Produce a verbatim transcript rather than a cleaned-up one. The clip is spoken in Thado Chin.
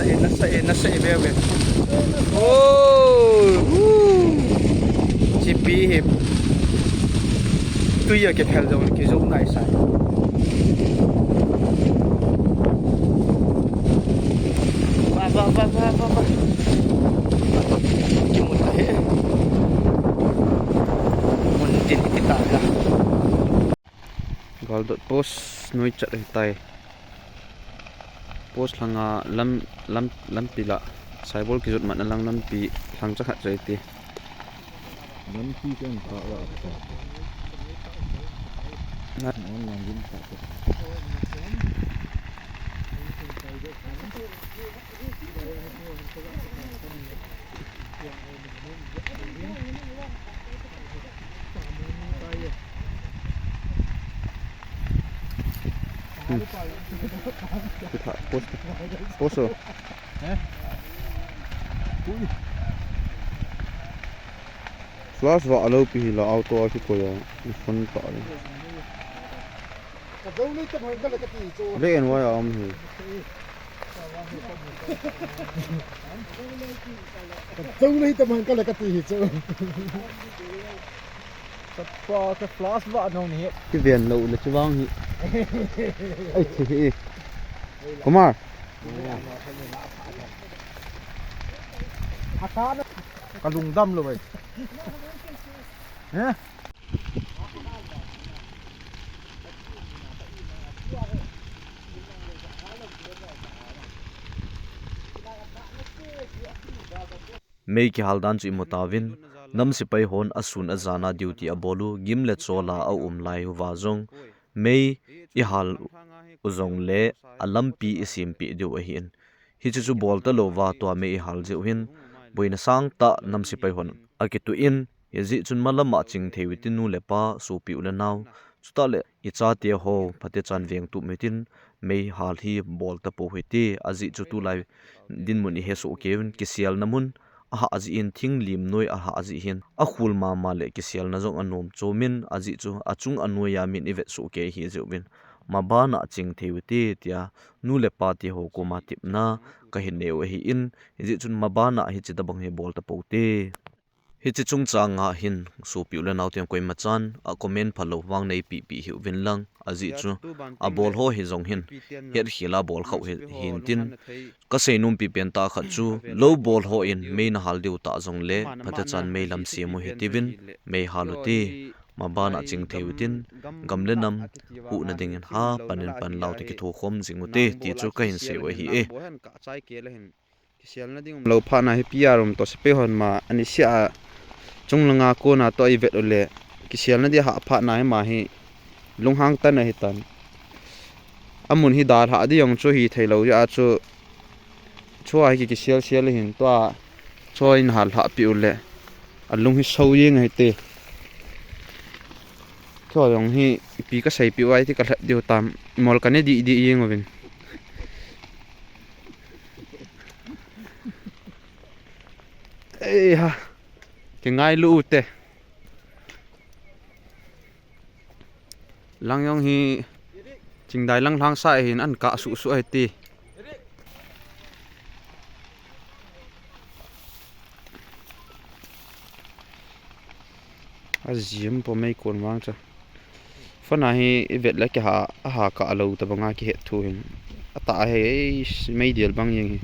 Nasa e, nasa e, be, be. Oh, woo. Chipi hi. Tui a kiphel jong kijou nai sai. Ba, ba, ba, ba, ba, ba. Kimu ta he. Mun tin kita la. Galdot post noi chat ahitai. Post lhanga lam, lam, lampi la. Saibol kijot matna lang lampi lhang chakhat jai ti. Lampi kan ta la ta. Na. Non lang gin ta ta. Hmm. Kita post, post o. Eh? Ui. Flash va alo pi hi la auto a kikoi a, i phone ta le. Ka zo nei ta man ka le ka ti chu. Le en wa ya um hi. Ka zo nei ta man ka le ka ti hi chu. Ka pa ka flash va no ni. Ki ven lo le chu vang hi. Ai thi hi. Kumar. Ka lungdam lo bai. He? Mei kihal dan chu imu tauvin, nam sepai hon asun ajan a duty abol u, gim le chol a aum lai uva jong, mei ihal u jong le alampi isempeh diu ahin. Hiche chu bol talou va tua mei ihal jeh u hin, boina sangtah nam sepai hon akituh in, hijeh chun malam a ching thei u hitin nu le pa, sopi u le nao, chutah le i chate ho, phatechan vengtup u hitin, mei hal hi bol tapou hite, ajeh chu tulai dinmun i hesoh kei uvin, kiselna mun ahah jeh in, thing lim noi ahah jeh hin, akhul mama le kiselna jong anom chom in, ajeh chu achung anoi a min i vetsoh kei ahi jeh uvin, maban a ching thei u hite, tia nu le pa te ho koma tepna kahin nei u ahin, hijeh chun maban a hiche tabang hi bol tapou hite. Hiche chungchang a hin sopi u le nao ten koima chan a comment phalou vang nei pehpeh hih uvin lang, ajeh chu abol ho hi jong hin hetkhel a bol khah u hi, hintin, kasei nompi pen tah khat chu lou bol ho in mei nahal diu tah jong le phatechan mei lam sem u hitiuvin, mei hal u hite, maban a ching thei u hitin, gam le nam huhna dingin hapan in panla u te, kithokhom jing u hite, ti chu kahin sei u ahi e. Kiselna ding umlou phat na hi P R um toh sepai hon ma ani sia a chunglang a kona toh i vet u le kiselna ding ahah phat na hi ma hi lunghang tah ahitan. Amun hi dalhah ding jong chu hithei lou jeh a chu chua hi ki, kisel sel hin tua chua in halhah peh u le alung hi so jeng ahite. Chua jong hi ipi kaseipeh u ahi ti kalhep diu tam, mol kane didi jeng uvin. Ei ha. Kingailu u hite. Lang jong hi chingdai lang lhangsa ahin an kah suhsuh ahi ti. Ajim po mei kon vang cha. Phone a hi i vet le kiha, aha kah lou tabang a kihet thu hin. Atah ahi, ei, mei del bang jeng hi.